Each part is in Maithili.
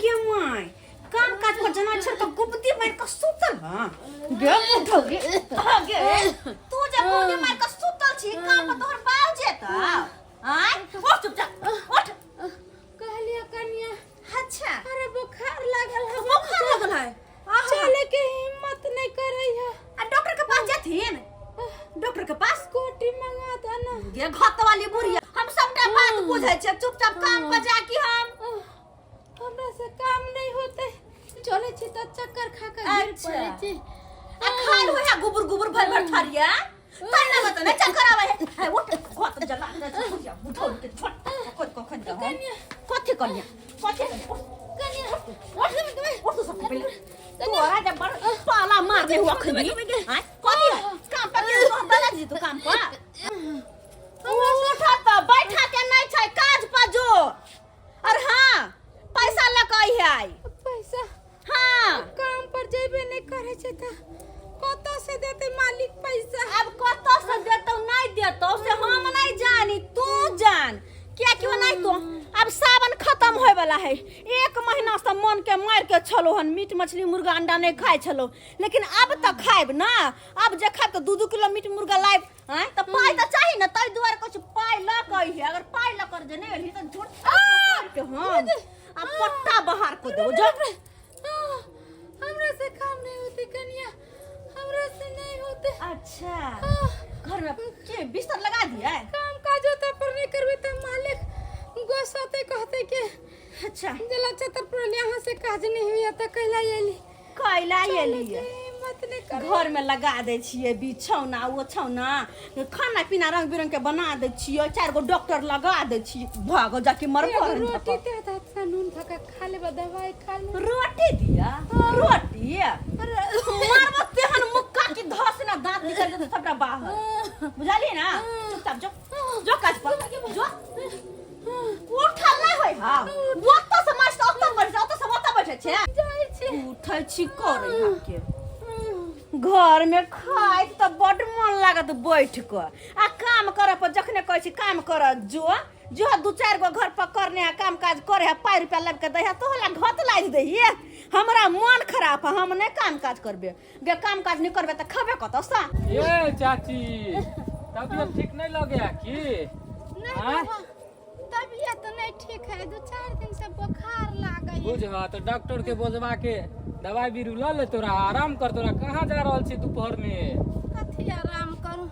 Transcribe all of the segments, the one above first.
गे my काम काज पर जना छल त गुप्ती मार के सुतल हां गे उठो गे हाँ गे तू जे गुप्ती मार के सुतल छी काम पर तोहर बाल जेता आय उठ चुपचाप उठ कहलियो कनिया अच्छा अरे बुखार लागल है बुखार लागल है आहा। चले के हिम्मत नहीं करे है आ डॉक्टर के पास जाथिन डॉक्टर के पास कोटी मंगा दो ना गे घत वाली बुढ़िया हम सबटा बात बुझै छियै चुपचाप काम पर जा की हम आह, हमरा से काम नहीं होते चले छी तो चक्कर खा के गिर अच्छा। पड़े छी आ खाल होय है गुबुर गुबुर भर भर थरिया तै ना बता ना चक्कर आवे है है उठ घत जला दे छै बुढ़िया बुढ़ो के छोट कोइ कखन दे हम कथि कनिया कथि कनिया उठ उठ तू सब पहिले तोरा जब बड़ पाला मारने हुआ खनी हां कथि है काम पर के तोहर दादाजी तू काम पर उठ त बैठा के नहीं छै काज पर जो और हाँ पैसा लऽ कऽ अइहे आइ पैसा हाँ काम पर जेबे नहीं करे छै त कतऽ से देते मालिक पैसा अब कतऽ से देतौ नहीं देतौ से हम नहीं जानी तू जान कियाकि ओ नहीं तो अब सावन खत्म होय वाला है एक महीना से मन के मार के छलो हन मीट मछली मुर्गा अंडा नहीं खाए छलो लेकिन अब तऽ खायब ना अब जे खायब तऽ दू दू किलो मीट मुर्गा लायब आँय तऽ पाइ तऽ चाही ने ताहि दुआरे कहै छी पाइ लऽ कऽ अइहे अगर पाइ लऽ कर जे नहि अइही तऽ झूठ के हम आ पट्टा बाहर कऽ देबो जो हमरा से काम नहीं होते कनिया हमरा से नहीं होते अच्छा घर में के बिस्तर लगा दिया काम काज होता पर नहीं करबे तो मालिक गोसाते कहते के अच्छा जला छतर पर यहाँ से काज नहीं हुआ तो कैला आइली कैला एलियै हिम्मत नहीं कर घर में लगा दै छियै बिछौना ओछौना खाना पीना रंग बिरंग के बना दै छियै चारि गो डॉक्टर लगा दै छियै भागो जाके मरबो एगो रोटी दे दे अच्छा नून धका खा लेबा दवाई खा ले रोटी दिया रोटी मारबो तेहन मुक्का की धस ना दांत निकल जेतौ सबटा बाहर बुझलियै ना चुपचाप जो जो काज पर जो उठल नहि होइ हा ओतऽ से मास्टर ओतऽ बैठे ओतऽ से ओतऽ बैठे छै जाइ छी उठै छी करै के घर में खाइत तऽ बड्ड मन लागत बैठ कऽ आ काम करऽ पर जखने कहै छी काम कर जो जो दू चारि गो घर पर करने है काम काज करे है पाइ रुपया लाबि कऽ दै है तोहला घत लागि दै हे हमरा मन खराब है हम नहि काम काज करबे गे काम काज नहि करबे तऽ खबे कतऽसँ ये चाची तबियत ठीक नहीं लगे है की नहीं आँय? बाबा तबियत नहीं ठीक है दू चार दिन से बुखार लागै है। बुझ तो डॉक्टर के बोलवा के दवाई बीरू ल ले तोरा आराम कर तोरा कहाँ जा रहल छी दोपहर में कथी आराम करू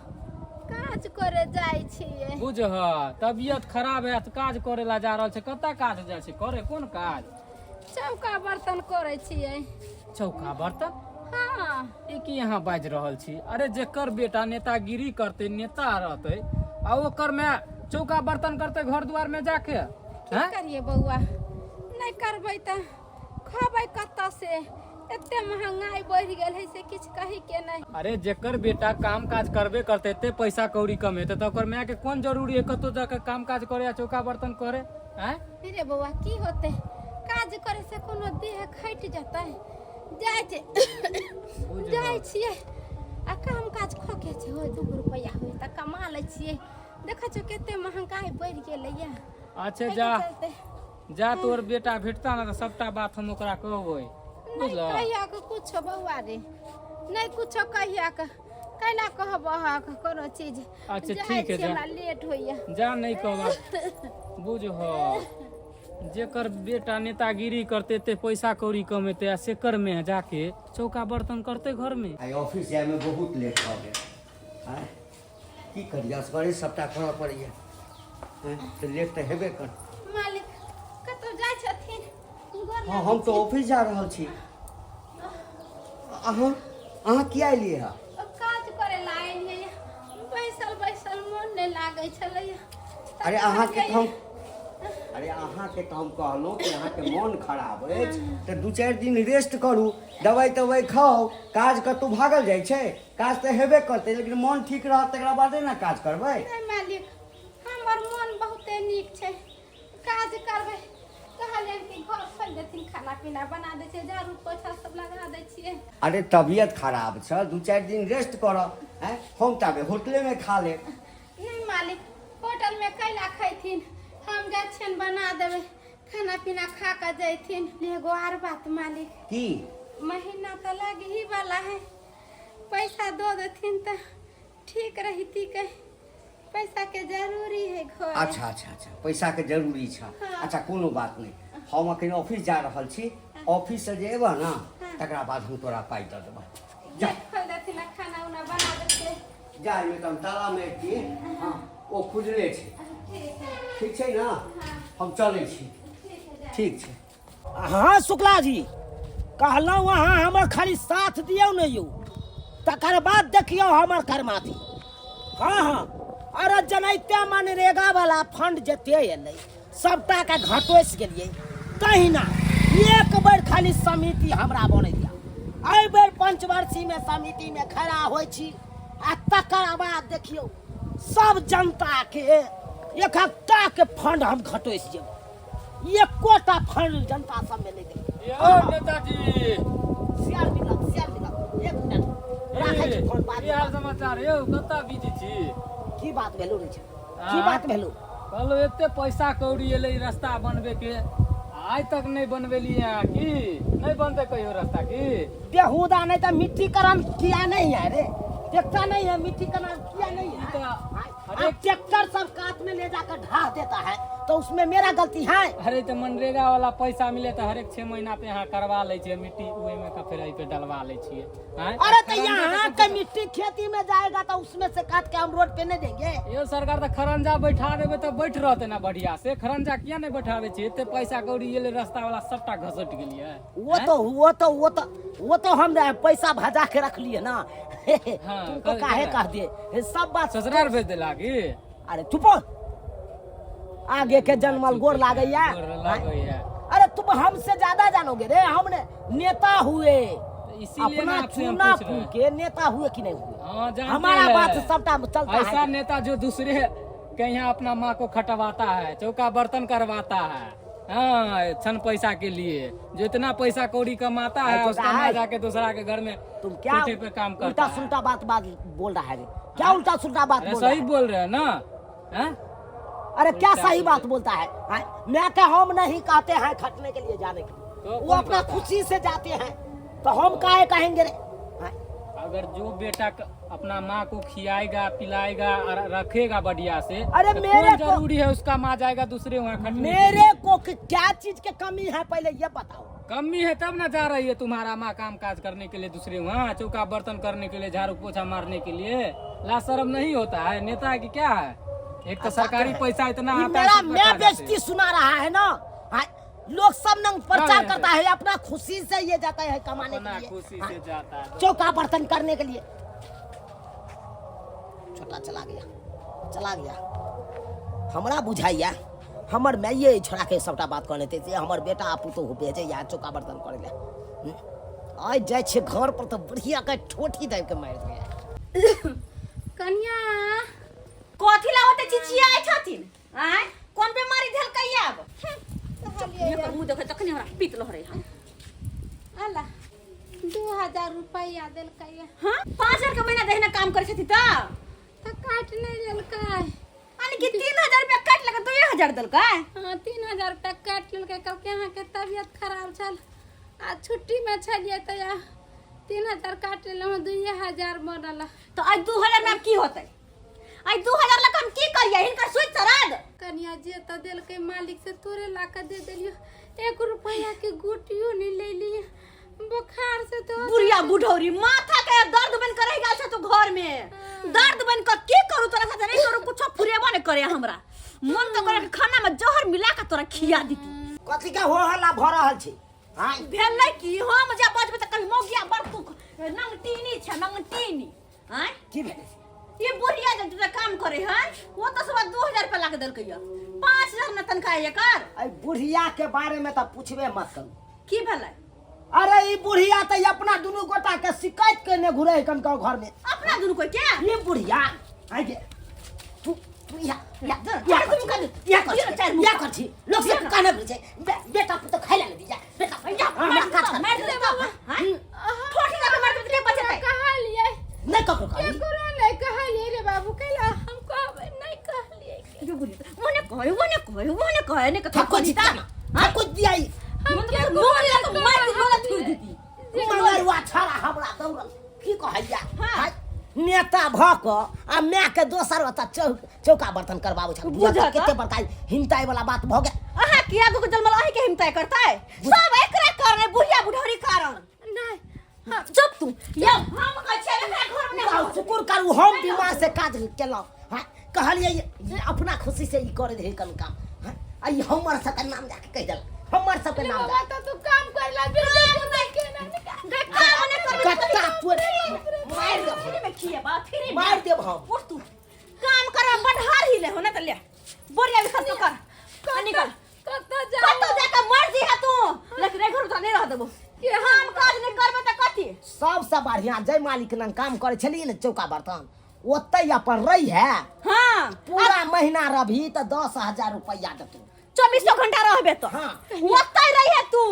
काज करे जाइ छियै बुझ तबियत खराब है तो काज करे ला जा रहल छै कतऽ काज जाइ छै करे कोन काज चौका बर्तन करै छियै चौका बर्तन हाँ ई की यहाँ बाजि रहल छी अरे जेकर बेटा नेतागिरी करतै नेता रहतै आ ओकर में चौका बर्तन करतै घर दुआर में जाके की हैं करिए बौआ नहि करबै तऽ खबै कतऽ से एते महंगाई बढ़ि गेल है से किछु कही के नहि अरे जेकर बेटा काम काज करबे करतै एते पैसा कौड़ी कमेतै तऽ ओकर माय के कोन जरूरी है कतौ जाके काम काज करे आ चौका बर्तन करे आँय रे बौआ की होतै काज करे से कोनो देह खटि जेतै जाइ छै जाइ छियै आ काम काज खोके छै होय दू रुपैआ होय तऽ कमा लै छियै देखै छियै कते महंगाई बढ़ि गेलैया अच्छा एहिके जा चलते जा तोर बेटा भेटता ना तऽ सबटा बात हम ओकरा कहबै नहि बुझलह कहिया के कुछो बौआ रे नहि कुछो कहिया के कैला कहब अहाँके कोनो चीज अच्छा, जाइ ठीक है, छी, जा। हमरा लेट होइया जा नहीं कहब बुझ जेकर बेटा नेतागिरी करते एते पैसा कौड़ी कमेते आ सेकर में जाके चौका बर्तन करते घर में आइ ऑफिस जायमे बहुत लेट भऽ गेल आँय की करियै असगरे सभटा करऽ पड़ैए आँय तऽ लेट तऽ हेबे कर मालिक कतौ जाइ छथिन गोर हँ हम तऽ ऑफिस जा रहल छी अहाँ अहाँ किया एलियै हँ काज करे ला एलियै बैसल बैसल मोन नहि लागै छलैया अरे अहाँके तऽ हम अरे अहाँके तऽ हम कहलहुँ कि अहाँके मोन खराब अछि तऽ दू चारि दिन रेस्ट करू दवाइ तवाइ खाउ काज कतहु भागल जाइ छै काज तऽ हेबे करतै लेकिन मोन ठीक रहत तकरा बादे ने काज करबै नहि मालिक हमर मोन बहुते नीक छै काज करबै कहलियनि कि घर खोलि देथिन खाना पीना बना दै छियै झाड़ू पोछा सब लगा दै छियै अरे तबियत खराब छै दू चारि दिन रेस्ट करऽ आँय हम ताबे होटलेमे खा लेब नहि मालिक होटलमे कैला खैथिन हम जाइ छियनि बना देबै खाना पीना खा के जैथिन। एगो आर बात मालिक, की महीना तो लग ही वाला है, पैसा दो देथिन तो ठीक रहती के, पैसा के जरूरी है घर। अच्छा अच्छा अच्छा, पैसा के जरूरी छ। हाँ। अच्छा कोनो बात नहीं, हम अखन ऑफिस जा रहल छी, ऑफिस से जे एबह ना तकरा बाद हम तोरा पाइ दऽ देबह। जा गेट खोल देथिन आ खाना उना बना देते। जा, एहिमे तऽ हम ताला मारि दियै। हँ, ओ खुजले छै। ठीक है। ठीक छै ने, हम चलै छी। ठीक है, जा। ठीक छै। हाँ शुक्ला जी, कहलहुँ अहाँ हमर खाली साथ दियौ ने यौ, तकर बाद देखियौ हमर करमाथी। हाँ हाँ, अरे जनैते मनरेगा वाला फंड जते एलै सबटा के घटोसि गेलियै, तहिना एक बेर खाली समिति हमरा बनै दिया। एहि बेर पंचवर्षी में समिति में खड़ा होइ छी आ तकर बाद देखियौ सब जनता के एकटा के फंड हम घटोसि जेबै, एकोटा फंड जनता सब में नहि देबै। यौ नेताजी, सियार मिलत, सियार मिलत, एक मिनट राखै छी फोन। बात की हाल समाचार यौ, कतऽ बिजी छी? की बात भेलो रे छै, की बात भेलो? कहलहुँ एते पैसा कौड़ी एलै रास्ता बनबे के, आइ तक नहि बनबेलियै अहाँ, की नहि बनतै कहियो रास्ता की? बेहुदा नहीं तो मिट्टीकरण किया नहीं है रे, देखता नहीं है मिट्टीकरण किया नहीं है? अरे अब ट्रैक्टर सब कात में ले जाकर ढाह देता है तो उसमें मेरा गलती है? अरे तो मनरेगा वाला पैसा मिले तो हरेक 6 महीना पे यहाँ करवा लै छियै मिट्टी, ओहिमे में का फिर एहि पे डलवा लै छियै। आँय? अरे तो यहाँ के मिट्टी खेती में जाएगा तो उसमें से काट के हम रोड पे नहीं देंगे? यो सरकार तऽ खरंजा बैठा देबै तऽ बैठ रहतै ना बढ़िया से, खरंजा किया नहीं बैठाबै छियै? एते पैसा कौड़ी एलै रास्ता वाला सबटा घसटि गेलियै। वो तो वो तो वो तो वो तो हम पैसा भजा के रख लिए ना। हाँ, तुमको कल काहे देला। कह दिए ये सब बात? ससुराल भेज देला की? अरे चुप, आगे के जन्मल गोर लागैया। गोर लागैया। अरे तुम हमसे ज्यादा जानोगे रे, हमने नेता हुए तो इसीलिए अपना ना आपसे हम चूना पूछ रहे हैं। फूके नेता हुए कि नहीं हुए? हाँ, जानते हमारा हैं। बात सबटा चलता ऐसा है। नेता जो दूसरे के यहाँ अपना माँ को खटवाता है, चौका बर्तन करवाता है, हाँ, छन पैसा के लिए, जो इतना पैसा कौड़ी कमाता है अरे उसका चुप माँ रह। जाके दूसरा के घर में तुम क्या कोठे पे काम करता उल्टा है। सुल्टा बात बात बोल रहा है रे, क्या उल्टा सुल्टा बात अरे बोल रहा सही है? बोल रहे हैं ना, हैं? अरे क्या उल्टा सही सुल्टा। बात बोलता है, हैं? मैं क्या हम नहीं कहते हैं खटने के लिए जाने के लिए, तो वो कौन अपना कहता है? खुशी से जाते हैं तो हम काहे कहेंगे रे, हैं? अगर जो बेटा अपना माँ को खिलाएगा पिलाएगा और रखेगा बढ़िया से, अरे तो मेरे कौन को- जरूरी है उसका माँ जाएगा दूसरे वहाँ खटने के मेरे लिए? को क्या चीज के कमी है पहले ये बताओ। कमी है तब ना जा रही है तुम्हारा माँ काम काज करने के लिए दूसरे वहाँ, चौका बर्तन करने के लिए, झाड़ू पोछा मारने के लिए। ला शर्म नहीं होता है नेता की? क्या है, एक तो सरकारी पैसा इतना ये आता है, मेरा सबका मैं खा जाते बेइज्जती हैं। सुना रहा है ना, हाँ, लोग सब नंग प्रचार क्या करता है, अपना खुशी से ये जाता है कमाने अपना के लिए, खुशी हाँ, से जाता है चौका बर्तन करने के लिए। छोटा चला गया, चला गया। हमरा बुझाइया हमर माइये छोड़ा के सबटा बात कहने थे से हमर बेटा आ पुतोहु भेजैया चौका बर्तन करे ले। आइ जाइ छियै घर पर तऽ बढ़िया के ठोठी दाबि के मारि दैया। कनिया, कथी ला ओते चिचियाइ छथिन? आँय, कोन बीमारी धेलकै आब? कहलियै एकर मुँह देखै तखने हमरा पीत लहरै हन। अला 2000 रुपैआ देलकै। हाँ, 5000 के महीना दहिना काम करै छथिन तऽ तऽ काटि नहि लेलकै? यानी कि 3000 रुपया काटि लेलकै, 2000 देलकै? हाँ, 3000 रुपया काटि लेलकै। कहलकै अहाँके तबियत खराब छल आ छुट्टीमे छलियै तऽ 3000 काटि लेलहुँ, 2000 बनल। तऽ आइ 2000 में आब की होतै? आइ 2000 लऽ कऽ हम की करियै? हिनकर सुति सराद कनिया, जे तऽ देलकै मालिक से तोरे ला कऽ दे देलियो, 1 रुपैआ के गोटियो नहि लेलियै बोखार से तो। बुढ़िया बुढ़ौरी माथा के दर्द बन के रह गेल छै तू घर में, दर्द बन के की करू तोरा साथे? नहीं करू कुछो, फुरेबो नहीं करे। हमरा मन तो करे कि खाना में जहर मिला के तोरा खिया दीती। कथी के हो हल्ला भऽ रहल छै? आँय? भेलै कि हम जे बजबै तऽ कभी मौगिया बड़ तू नंगटीनी छै, नंगटीनी। आँय? की भेलै? ये बुढ़िया जे जे काम करे है वो तो सुबह 2000 रुपया ला के देलकै या, 5000 न तनख्वाह एकर। एहि बुढ़िया के बारे में तऽ पूछबे मत करू। की भेलै? अरे ई बुढ़िया तऽ अपना दुनू गोटा के शिकायत केने घुरे है कनका घर में। अपना दुनू कोई के? ई बुढ़िया आइ गे, तू तू या या या अरे कर तुम कर छी, या कर दियो ना छी, चारि या मुक्का। कर छी, लोग दियो सब ना। कहने घुरे छै बेटा पुतोह खाइ ला नहि दिया बेटा। या हमरा मारि काज देतौ, कर। मारि देतौ, हाँ? ठोठी दऽ के मारि देतौ, के बचेतै? कहलियै नहि ककरो कहली। केकरो नहि कहलियै रे बाबू, कैला हम कहबै? नहि कहलियै। जो बुढ़िया, ओने कहै, ओने कहै, ओने कहै, ने ठक्को छी ता हाँ? तो मुंह ले तो मार के लोला थूर दीदी। मंगरुआ छड़ा हमरा दौड़ल की कहैया। हाँ। हाय, नेता भऽ कऽ आ माय के दोसर ओतऽ चौका बर्तन करबाबै छै। बुझऽ तऽ। कते बड़का हिनताइ वाला बात भऽ गेल। अहाँ के आगू के जन्मल अहीं के हिम्मत करतै? सब एकरा कारण है, बुढ़िया बुढ़ौरी कारण। नहीं। हाँ, चुप तू। यौ हम कहै छियै एकरा घर में आउ, शुक्र करू हम दिमाग से काज केलहुँ। हाँ, कहलियै जे अपना खुशी से ई करे रहै कन काम। हाँ, आ ई हमर सबके नाम जाके कहि देलक, हमर सबके नाम बाबा जाके। तो तू काम करला फिर के ना निकाल। गै, काम नहि करबै तऽ कत्ता तोड़ मारि देब फ्री में खिएबा, फ्री में। मारि देब हम। उठ तू। काम करबा बढ़ार ही ले हो ना त ले। बोरिया भी खत्म कर। आ निकल। कतऽ जाऊ? कतौ जाके मर जी है तू, लेकिन एहि घर में तो नहीं रह देबो। के काम काज नहीं करबे त कथी? सबसँ बढ़िआँ जय मालिक लग काम करै छलियै ने चौका बर्तन, ओतहि अपन रही है। हाँ। पूरा महीना रहबही तऽ 10,000 रुपैआ देतौ। 24 घंटा रहबे तो। हाँ। ओतहि रही है तू।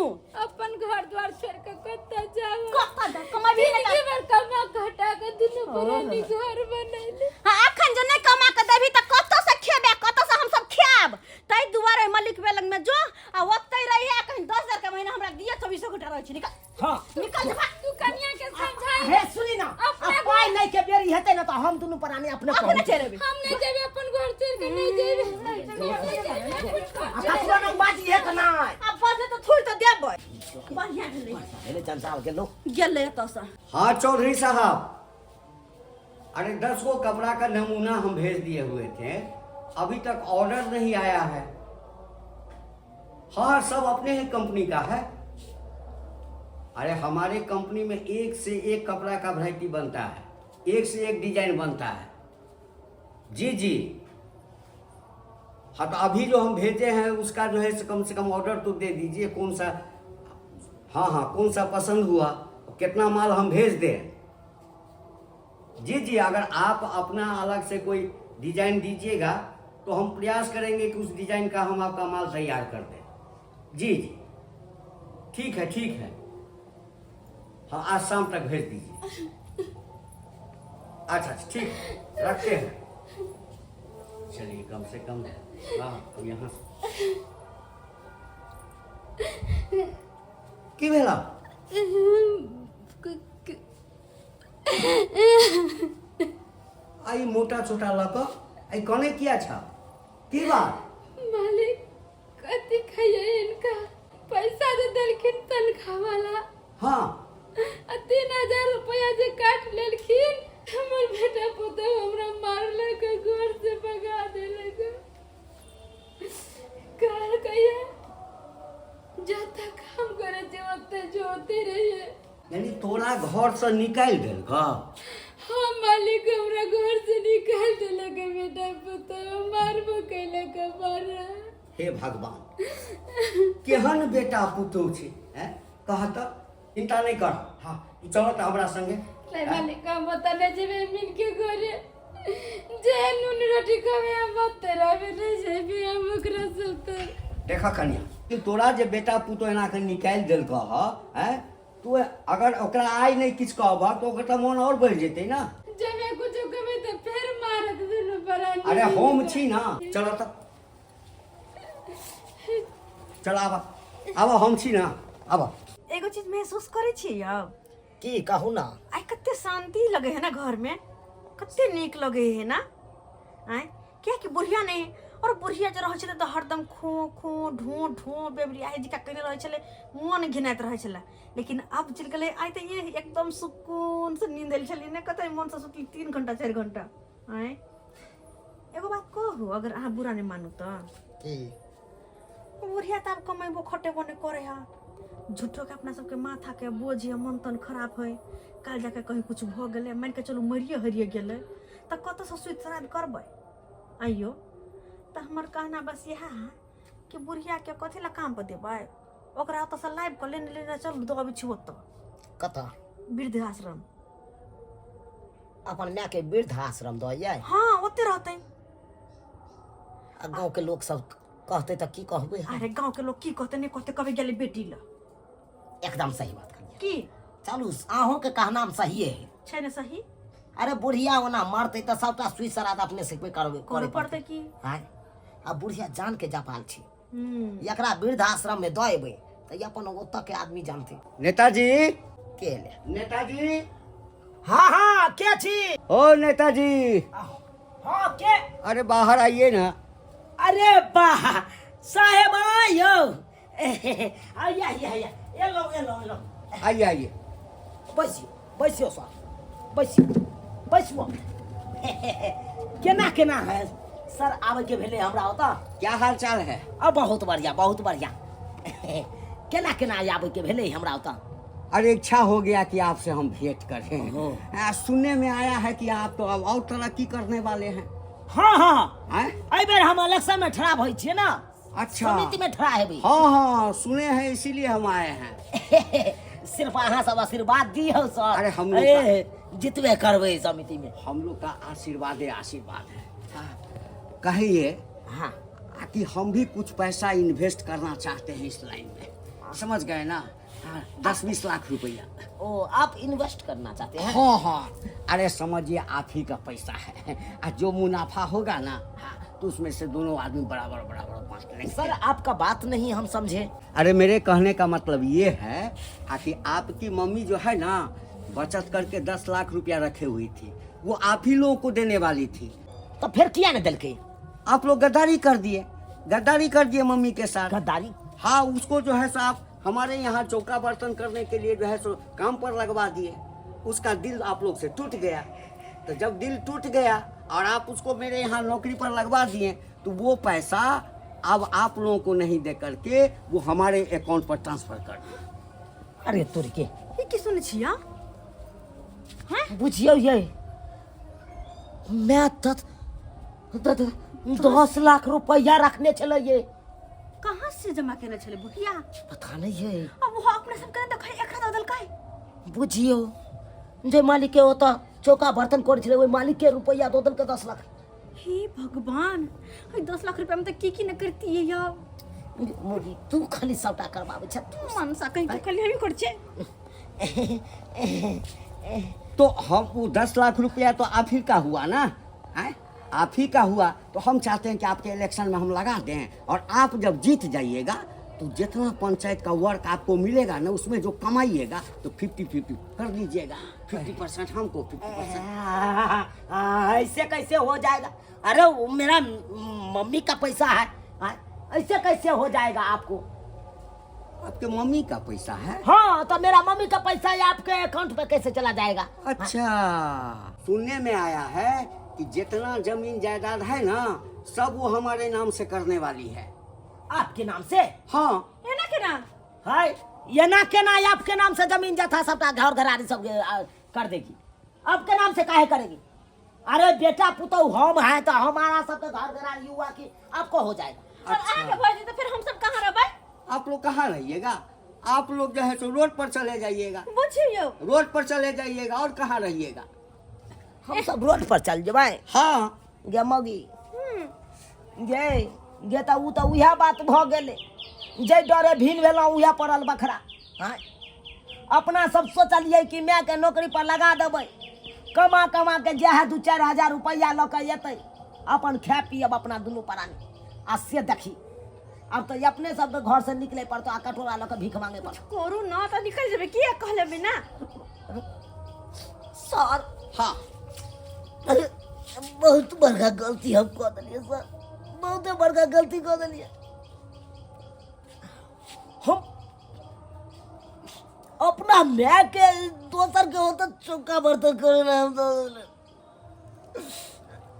अपन घर द्वार छोड़ के कतऽ जाऊ? कतऽ जा? कमेबही नहि जिंदगी भर कमा घटा के दुनू प्राणी घर बनैली। हाँ, अखन जे नहि कमा के देबही तऽ कतऽ से खेबे, कतऽ से हमसब खायब? ताहि दुआरे मलिक बेलग में जो आ ओतहि रही है, कहीं 10,000 के महीना हमरा दिए, 24 घंटा रहै छी। निकल। हाँ। निकल जा। तू कनिया के समझाई। हे सुनी ना, अपने आ पाइ नहि के बेरी हेतै ने तऽ हम दुनू प्राणी अपने अपने पहुँच चलि एबै। हम नहीं जेबे, अपन घर छोड़ के नहीं जेबे। हम नहीं जेबे अपन घर। आ ककरो लग बाजी हे के नहि। आ बजले तऽ थोड़ि तऽ देबै। बढ़िया भेलै। भेलै जंजाल गेलो। गेलै एतऽसँ। हाँ चौधरी साहब, अरे 10 गो कपड़ा का नमूना हम भेज दिए हुए थे, अभी तक ऑर्डर नहीं आया है। हाँ, सब अपने ही कंपनी का है। अरे हमारे कंपनी में एक से एक कपड़ा का वैरायटी बनता है, एक से एक डिजाइन बनता है। जी जी हाँ, तो अभी जो हम भेजे हैं उसका जो है कम से कम ऑर्डर तो दे दीजिए। कौन सा, हाँ हाँ, कौन सा पसंद हुआ, कितना माल हम भेज दें। जी जी, अगर आप अपना अलग से कोई डिजाइन दीजिएगा तो हम प्रयास करेंगे कि उस डिजाइन का हम आपका माल तैयार कर दें। जी जी ठीक है, ठीक है, हाँ आज शाम तक भेज दीजिए। अच्छा अच्छा ठीक, रखते हैं। चलिए कम से कम हाँ अब यहाँ से की भेला? आई मोटा छोटा लऽ कऽ आई कने किया छ? की बात? मालिक कथी खैये, इनका पैसा दे देलखिन तनख्वाह वाला। हाँ। आ 3,000 रुपया जे काट लेलखिन, हमर बेटा पुतहु हमरा मारलक, घर से भगा देलक। कहलकै जतऽ काम करै छै ओतऽ जोते रहिए। यानी तोरा घर से निकालि देलकौ? हाँ मालिक, हमरा घर से निकालि देलक बेटा पुतहु, मारबो कैलक मारा। हे भगवान, केहन बेटा पुतहु छै हैं? कह तऽ, चिंता नहि कर। हाँ तू चल तऽ हमरा संगे। नहीं मालिक, हम ओतऽ नहि जेबै मिल के घरे, जे नून रोटी खाबे हम ओतऽ रहबै, नहि जेबै हम ओकरा सब तर। देख कनिया, तोरा जे बेटा पुतहु एना के निकालि देलकौ हँ, हैं? तू अगर ओकरा आइ नहि किछु कहबह तऽ ओकर तऽ मोन आओर बढ़ि जेतै ने। जब कुछो कहबै तऽ फेर मारत दुनू प्राणी। अरे हम छी ना, चल तऽ चल, आब आब हम छी ना, आब। एगो चीज महसूस करै छियै यौ। की कहू ना? आइ कते शांति लगे है ना घर में, कते नीक लगे है ना। आँय कियाकि बुढ़िया नहीं, और बुढ़िया जे रहै छलै तऽ हरदम खो खो ढो ढो बेबरियाही जकाँ कयने रहै छलै, मन घिनाइत रहै छलै। लेकिन आब चलि गेलै, आइ तऽ ये एकदम सुकून से नींद आयल छलै ने, कतऽ मनसँ सुतली 3 घंटा 4 घंटा। आँय एगो बात कहू, अगर अहाँ बुरा नहि मानू तऽ। की? बुढ़िया तऽ आब कमेबो खटेबो नहि करे है, झूठो के अपना सबके माथा के बोझ है, मन तन खराब है। काल्हि जाके कहीं कुछ भऽ गेलै, मानि के चलू मरिए हरिए गेलै तऽ कतऽसँ सुति श्राद्ध करबै? आइयो तऽ हमर कहना बस इएह है कि बुढ़ियाके कथी लए काम पर देबै, ओकरा ओतऽसँ लाबि कऽ लेने लेने चलू, दऽ अबै छी ओतऽ। कतऽ? वृद्धाश्रम। अपन मायके वृद्धाश्रम दऽ अइयै? हाँ ओते रहतै। आ गाँवके लोक सब कहतै तऽ की कहबै हम? अरे गाँवके लोक की कहतै नहि कहतै, कभी गेलै बेटी लए। एकदम सही बात कहलियै। की? चलू अहूँके कहनाम सहिए है। छै ने सही? अरे बुढ़िया ओना मरतै तऽ सबटा सुइ सराद अपने सिखबै करबै करे पड़तै की? आँय, आ बुढ़िया जान के जपाल छै। एकरा वृद्धाश्रम में दऽ एबै तऽ अपन ओतऽ के आदमी जानते। नेताजी। के एलै? नेताजी। हाँ हाँ, के छी? ओ नेताजी। हाँ, के? अरे बाहर आइए ना। अरे वाह साहेब, आइयो, आइए आइए आइए, एलो एलो एलो। आइए आइए। बैसियो बैसियो सर, बैसियो बैसियो। केना केना है सर, आबै के भेलै हमरा ओतऽ? क्या हाल चाल है? आ बहुत बढ़िया, बहुत बढ़िया। केना केना आबै के भेलै हमरा ओतऽ? अरे इच्छा हो गया कि आपसे हम भेंट करें। ओहो। सुनने में आया है कि आप तो अब और तरक्की करने वाले हैं। हाँ हाँ। हैं? एहि बेर हम इलेक्शन में ठड़ा होइ छियै ना। अच्छा। समिति में ठड़ा हेबै। हाँ हाँ, सुने हैं, इसीलिए हम आए हैं। सिर्फ अहाँ सब आशीर्वाद दियौ सर। अरे हम लोग ए, जितबे करबै समिति में। हम लोग का आशीर्वाद है, आशीर्वाद है। हाँ। कहिए। हाँ। कि हम भी कुछ पैसा इन्वेस्ट करना चाहते हैं इस लाइन में, समझ गए ना? हाँ, 10-20 लाख रुपया। ओ, आप इन्वेस्ट करना चाहते हैं? हाँ हाँ, अरे समझिए आप ही का पैसा है, और जो मुनाफा होगा ना, हाँ, तो उसमें से दोनों आदमी बराबर बराबर बांट लेंगे। सर आपका बात नहीं हम समझे। अरे मेरे कहने का मतलब ये है कि आपकी मम्मी जो है ना, बचत करके 10 लाख रुपया रखे हुई थी, वो आप ही लोगों को देने वाली थी। तो फिर किया ना दिल के? आप लोग गद्दारी कर दिए, गद्दारी कर दिए मम्मी के साथ। गद्दारी? हाँ, उसको जो है साहब हमारे यहाँ चौका बर्तन करने के लिए जो है सो काम पर लगवा दिए। उसका दिल आप लोग से टूट गया, तो जब दिल टूट गया और आप उसको मेरे यहाँ नौकरी पर लगवा दिए, तो वो पैसा अब आप लोगों को नहीं दे करके वो हमारे अकाउंट पर ट्रांसफर कर दिए। अरे तोरी के। ई की सुनै छियै? बुझियौ ये मैं तत 10 लाख रुपया रखने छलै ये। कहाँ से जमा केने छलै बुढ़िया? पता नहीं ये। अब वो अपने सब केने देखै एकरा दऽ देलकै। बुझियौ जे मालिक के ओतऽ चौका बर्तन करै छलै, ओहि मालिक के रुपया दऽ देलकै 10 लाख। हे भगवान, एहि 10 लाख रुपया में तऽ की की न करतियै यौ। मोगी तू खाली सबटा करबाबै छ तू। मनसा कहीं के खाली हमी कर छै। तो हम वो 10 लाख रुपया तो आप ही का हुआ ना, हैं? आप ही का हुआ, तो हम चाहते हैं कि आपके इलेक्शन में हम लगा दें, और आप जब जीत जाइएगा तो जितना पंचायत का वर्क आपको मिलेगा ना, उसमें जो कमाइएगा तो 50-50 कर लीजिएगा, 50% हमको, 50%। ऐसे कैसे हो जाएगा? अरे वो मेरा मम्मी का पैसा है, हाँ? ऐसे कैसे हो जाएगा आपको? आपके मम्मी का पैसा है? हाँ, तो मेरा मम्मी का पैसा ये आपके अकाउंट पे कैसे चला जाएगा? अच्छा, सुनने में आया है कि जितना जमीन जायदाद है ना, सब वो हमारे नाम से करने वाली है। आपके नाम से? हाँ। एना केना? है ये ना केना आपके नाम से जमीन जथा सबटा घर घरारी सब कर देगी। आपके नाम से काहे करेगी? अरे बेटा पुतहु हम हैं तो हमारा सबके घर घरारी युवा की आपको हो जाएगा। और अहाँके भऽ जेतै फिर हम सब कहाँ रहबै? आप लोग कहाँ रहिएगा? आप लोग जो है सो रोड पर चले जाइएगा। बुझियौ। रोड पर चले जाइएगा और कहाँ रहिएगा? हम सब रोड पर चल जेबै। हाँ। गे मगी गे गे, तऽ ओ तऽ उएह बात भऽ गेलै, जे डरे भिन भेलहुँ उएह पड़ल बखरा। आँय, अपना सब सोचलियै कि मायके नौकरी पर लगा देबै, कमा कमा के जएह 2-4 हजार रुपैआ लऽ कऽ एतै अपन खाय पियब अपना दुनू प्राणी। आ से देखी अब तऽ अपने सबके घरसँ निकलै पड़तौ आ कटोरा लऽ कऽ भीख मांगे पड़तौ। करू ना तऽ निकलि जेबै, किया कहलेबै ना सर। हाँ। अरे बहुत बड़का गलती हम कऽ देलियै सर, बहुते बड़का गलती कऽ देलियै हम। अपना माय के दोसर के होता चौका बर्तन करे ना हम दऽ देलियै।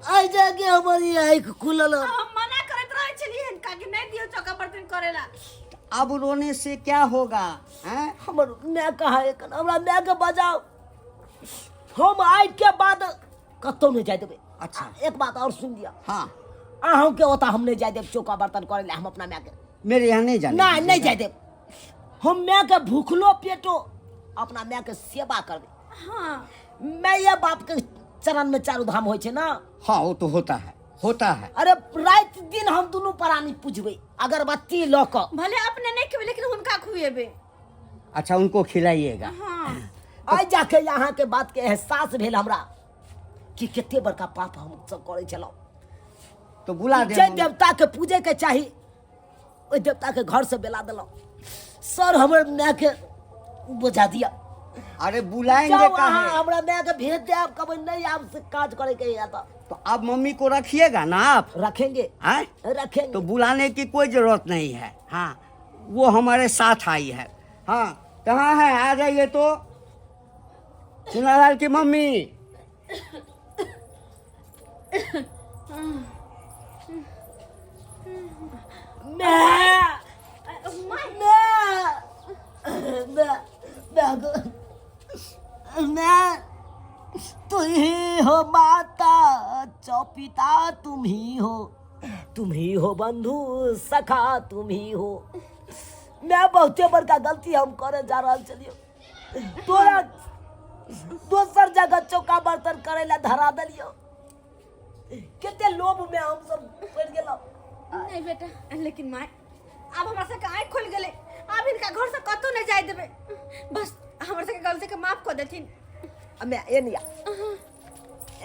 आइ जाके हमर ई आँखि खुलल हन। हम मना करैत रहै छलियै हिनका कि नहि दियौ चौका बर्तन करेला। अब रोने से क्या होगा, हैं? हमर माय कहाँ एखन? हमरा माय के बजाओ, हम आइ के बाद कतौ नहि जाय देबै। अच्छा। एक बात और सुन लिअ। हाँ। अहूँ के ओतऽ हम नहि जाय देब चौका बर्तन करे लए। हम अपना माय के मेरे यहाँ नहीं जाने नहि दीजिएगा। नहि जाय देब हम। माय के भूखलो पेटो अपना माय के सेवा करबै। हाँ। माय बाप के चरण में चारू धाम होइ छै ना। हाँ, वो तो होता है, होता है। अरे राति दिन हम दुनू प्राणी पूजबै अगरबत्ती लऽ कऽ। भले अपने नहि खेबै लेकिन हुनका खुएबै। अच्छा, उनको खिलाइएगा। हाँ। आइ जाके यहाँ के बात के एहसास भेल हमरा कि कते बड़का पाप हम सब करै छलहुँ। तो बुला दे जे देवता के पूजे के चाही ओहि देवता के घर से बेला देलहुँ। सर हमर माय के बुझा दिया। अरे बुलाएंगे जाओ अहाँ काहे? हमरा माय के भेज दे, आप कभी नहीं आपसे काज करे के आता। तो अब मम्मी को रखिएगा ना आप? रखेंगे। हैं? रखेंगे। तो बुलाने की कोई जरूरत नहीं है। हाँ, वो हमारे साथ आई है। हाँ, कहाँ है? आ जाइए। तो चुनालाल की मम्मी। मैं मैं मैं मैं मैं तुम ही हो माता चौपिता, तुम ही हो, तुम ही हो बंधु सखा, तुम ही हो। मैं बहुते बड़का गलती हम करे जा रहल छलियो, तोरा दोसर जगह चौका बर्तन करे ला धरा देलियो। कते लोभ में हम सब पड़ गेलौ। नहीं बेटा। लेकिन माय, आब हमरा सबके आँखि खुलि गेलै, आब हिनका घर से कतौ नहि जाय देबै। बस हमर सबके गलती के माफ कऽ देथिन। मैं एनिया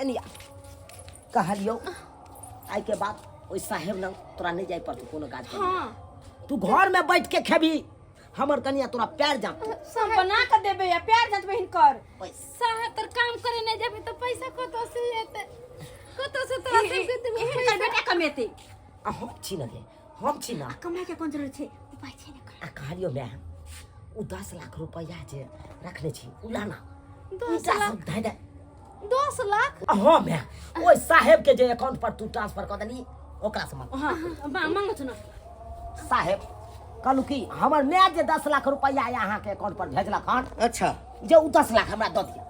एनिया कहलियो, आइ के बाद ओहि साहेब लग तोरा नहीं जाय पड़तौ कोनो काज करे। हाँ। तू घर में बैठ के खेबी, हमर कनिया तोरा पैर जाप। हम बना के देबै आ प्यार जतबै हिनकर। साहेब तर काम करे नहीं जाबे तो पैसा कतौ से एतै? कतौ से तोरा सबके देबै हिनकर पैसा? बेटा कमेतै। आ हम छी न गे, हम छी न। आ कमाइ के कोन जरूरत छै? उपाय छै ने। आ कहलियो माय, ओ 10 लाख रुपैआ जे रखने छी उ लाना। 10 ईटा लाख? सब धै दे। 10 लाख? हाँ माय, ओहि साहेब के जे अकाउंट पर तू ट्रांसफर कऽ देली ओकरा से मांग। हाँ, मांगो छ न। साहेब, कहलू कि हमर माय जे 10 लाख रुपैआ अहाँके अकाउंट पर भेजलक हन। अच्छा। जे उ 10 लाख हमरा दऽ दिअ,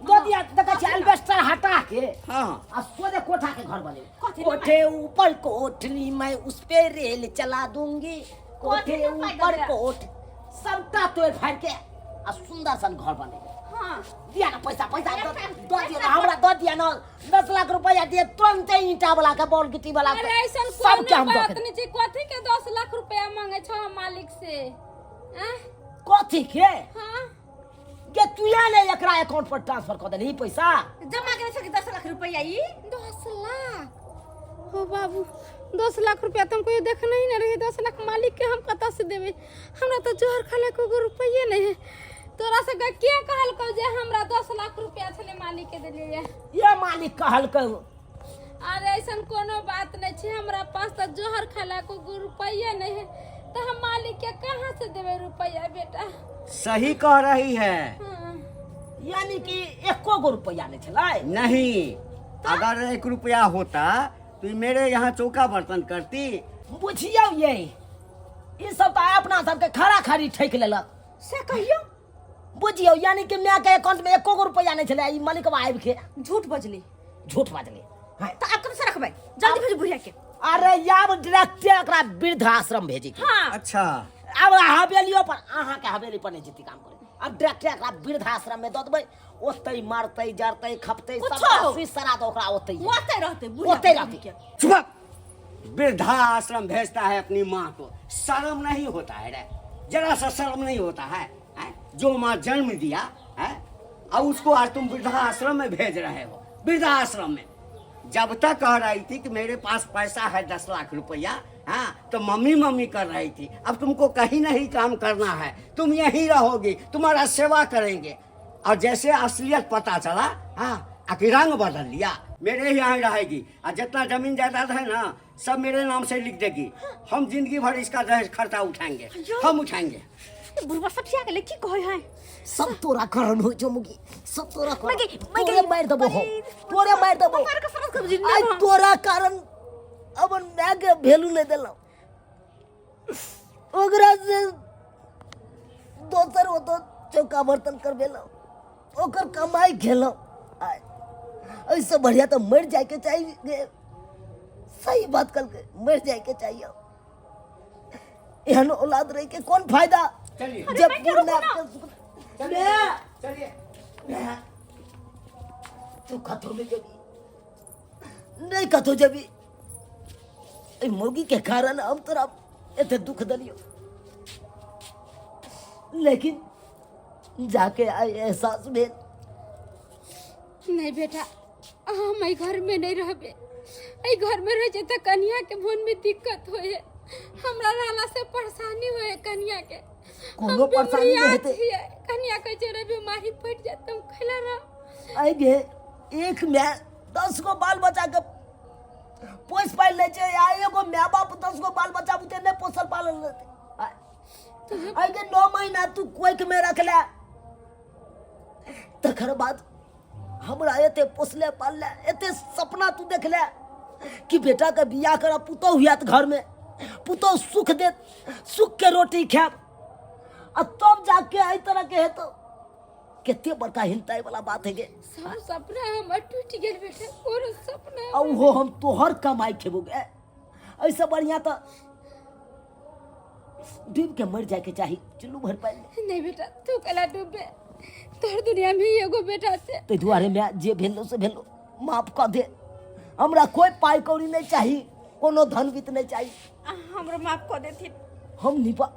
दऽ दिअ। देखै छी एल्बेस्टर हटा के हाँ आ सोझे कोठा के घर बनेबै। कथी? कोठे ऊपर कोठली मैं उस पे रेल चला दूंगी। कोठे कोठी में ऊपर पाइ कोठ सबटा तोड़ फाड़ के आ सुंदर सन घर बनेबै। हाँ। दिया ना पैसा, पैसा दऽ दऽ दिअ ना, हमरा दऽ दिअ ना 10 लाख रुपैआ दिअ तुरंते। ईंटा वाला के, बॉल गिट्टी वाला अरे के ऐसन सबके कोनो हम दऽ बात के नहीं छै। कथी के 10 लाख रुपया मांगे छो हम मालिक से? आँ? कथी के? हाँ। के तू ने एकरा अकाउंट पर ट्रांसफर कऽ देलही पैसा? जमा केने छै कि 10 लाख रुपैआ ई? 10 लाख? हो बाबू, 10 लाख रुपया तो हम कहियो देखने ही नहीं रही। 10 लाख मालिक के हम कतऽ से देबै? हमरा तो जोहर खाले को रुपये नहीं है। तोरा सबके के कहलकौ जे हमरा 10 लाख रुपया छलै मालिक के देलियै? ये मालिक कहलकै। अरे ऐसन कोनो बात नहीं छै। हमरा पास तो जोहर खाला को रुपये नहीं है, तो हम मालिक के कहाँ से देबै रुपया बेटा? सही कह रही है। हाँ। यानी कि एको गो रुपैआ नहीं छलै? नहीं, अगर 1 रुपया होता तो ये मेरे यहाँ चौका बर्तन करती? बुझियौ ये, ई सब तऽ अपना सबके खड़ा खड़ी ठकि लेलक। से कहियो। बुझियौ, यानी कि माय के अकाउंट में एको गो रुपैआ नहीं छलै, ई मालिकवा आबि के झूठ बजली। झूठ बाजलै। हाँ। तऽ आब कतऽ से रखबै? जल्दी भेजू बुढ़िया के। अरे आब डायरेक्टे एकरा वृद्धाश्रम भेजे के। हाँ। अच्छा। आब हवेलियो पर, अहाँके हवेली पर नहीं जेती काम करे। आब डायरेक्टे एकरा वृद्धाश्रम में दऽ देबै, ओतै मरतै जरतै खपतै। कुछो सबटा हो। सुइ सरा दऽ ओकरा ओतै। ओतै रहतै बुढ़िया। ओतै रहतै। चुप! वृद्धाश्रम भेजता है अपनी माँ को, शर्म नहीं होता है रे? जरा सा शर्म नहीं होता है, हैं? जो माँ जन्म दिया है और उसको आज तुम वृद्धाश्रम में भेज रहे हो, वृद्धाश्रम में। जब तक कह रही थी कि मेरे पास पैसा है 10 लाख रुपया, हाँ, तो मम्मी मम्मी कर रही थी। अब तुमको कहीं नहीं काम करना है, तुम यहीं रहोगी, तुम्हारा सेवा करेंगे। और जैसे असलियत पता चला, हाँ, आखिर रंग बदल लिया। मेरे ही यहाँ रहेगी और जितना जमीन जायदाद है ना, सब मेरे नाम से लिख देगी। हम जिंदगी भर इसका दहेज खर्चा उठाएंगे, हम उठाएंगे। बुढ़वा सठिया गेलै, की कहै है? सब तोरा कारण होइ छौ मुगी, सब तोरा कारण। मैं गई, मैं तोरे गई। मारि देबो हम, तोरे मारि देबो। मार के समझ के जिंदा आइ हम। तोरा कारण अपन माय के वैल्यू नहि देलहुँ। ओकरा से दोसर ओतऽ चौका बर्तन करबेलहुँ, ओकर कमाइ खेलहुँ। आइ एहिसँ बढ़िआँ तऽ मरि जाइके चाही गे। सही बात कहलकै, मरि जाइके चाहिए। एहन औलाद रहि के कोन फायदा? चलिए। जब अरे रुको पूर्ण ना। मैं चलिए। मैं तू कतौ नहि जेबी, नहि कतौ जेबी। एहि मौगी के कारण हम तोरा एते दुख देलियौ, लेकिन जाके आइ एहसास भेल। नहीं बेटा, हम एहि घर में नहीं रहबे। एहि घर में रह तऽ कनिया के मोन में दिक्कत होए, हमरा रहला से परेशानी होए कनिया के। कोनो परेशानी नहि हेतै। कनिया कहै छै रे बीमारी पड़ि जायत तऽ हम खैला रह। आइ गे, एक माय 10 गो बाल बच्चा के पोसि पालि लै छै आ एगो माय बाप 10 गो बाल बच्चा बुते नहि पोसल पालल रहतै। आइ गे, 9 महीना तू कोखिमे रखले, तकर बाद हमरा एते पोसले पालले, एते सपना तू देखले कि बेटाके बियाह करब, पुतोहु हैत घरमे, पुतोहु सुख देत, सुखके रोटी खायब, आ तब जाके एहि तरहके हेतौ। कते बड़का हिनताइ वाला बात है गे। सब सपना हमर टूटि गेल बेटा, कोनो सपना। आ उहो हम तोहर कमाई खेबो गे। एहिसँ बढ़िया तऽ डूब के मर जाए के चाही चुल्लू भर पानि में। नहीं बेटा, तू कला डूबे, तोहर दुनिया में एगो बेटा छै। ताहि दुआरे माय, जे भेलो से भेलो, माफ कऽ दे। हमरा कोई पाइ कौड़ी नहीं चाही, कोनो धन वित्त नहीं चाही। हमरो माफ कऽ देथिन। हम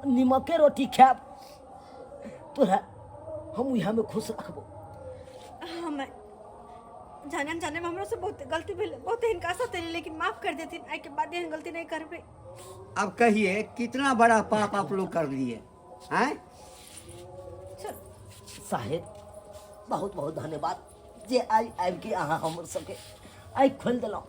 नीमके रोटी खायब, तोरा हम उएह में खुश रखबो। हम जाने जाने में हमरो से बहुत गलती भेल, बहुत हिनका साथे, लेकिन माफ कर देथिन, आइ के बाद एहन गलती नहीं करबे। अब कहिए कितना बड़ा पाप आप लोग कर लिए हैं? चल। साहेब, बहुत बहुत धन्यवाद जे आइ आबि के अहाँ हमर सबके आइ खोलि देलहुँ।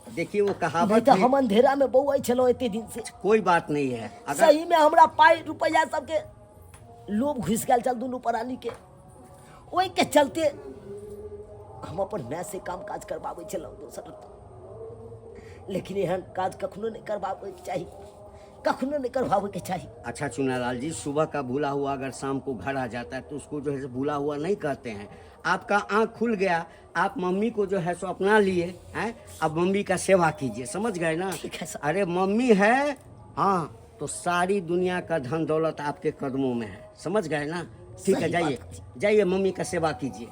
देखिए वो कहावत नहीं तो है- हम अंधेरा में बौआइ छलहुँ एते दिन से। कोई बात नहीं है, अगर सही में हमरा पाइ रुपैआ सबके लोभ घुसि गेल छल दुनू प्राणी के, ओहि के चलते हम अपन माय से काम काज करबाबै छलहुँ दोसर, लेकिन एहन काज कखनो नहि करबाबैके चाही, कखनो नहीं करवावे के चाहिए। अच्छा चुनालाल जी, सुबह का भूला हुआ अगर शाम को घर आ जाता है तो उसको जो है सो भूला हुआ नहीं कहते हैं। आपका आँख खुल गया, आप मम्मी को जो है सो अपना लिए हैं, अब मम्मी का सेवा कीजिए, समझ गए ना? ठीक है सर। अरे मम्मी है, हाँ, तो सारी दुनिया का धन दौलत आपके कदमों में है, समझ गए ना? ठीक है, सही जाइए बात है। जाइए मम्मी का सेवा कीजिए।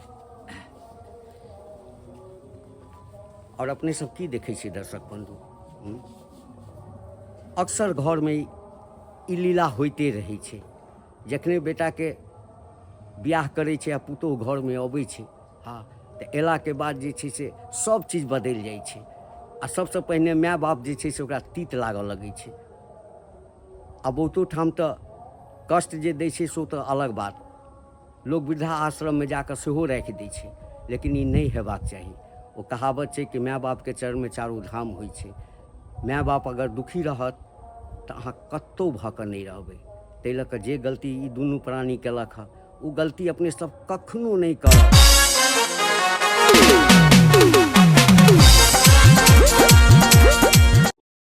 और अपने सब की देखै छी दर्शक बंधु, अक्सर घरमे ई लीला होइते रहै छै। जखने बेटाके बियाह करै छै आ पुतोहु घरमे अबै छै, हँ, तऽ अयलाके बाद जे छै से सब चीज बदलि जाइ छै। आ सबसँ पहिने माय बाप जे छै से ओकरा तीत लागऽ लगै छै। आ बहुतो ठाम तऽ कष्ट जे दै छै से ओ तऽ अलग बात, लोक वृद्धा आश्रममे जाकऽ सेहो राखि दै छै, लेकिन ई नहि हेबाक चाही। ओ कहावत छै कि माय बापके चरणमे चारू धाम होइ छै। माय बाप अगर दुखी रहत तऽ अहाँ कतहु भऽ कऽ नहि रहबै। ताहि लऽ कऽ जे गलती ई दुनू प्राणी केलक हँ, ओ गलती अपने सब कखनो नहि करब।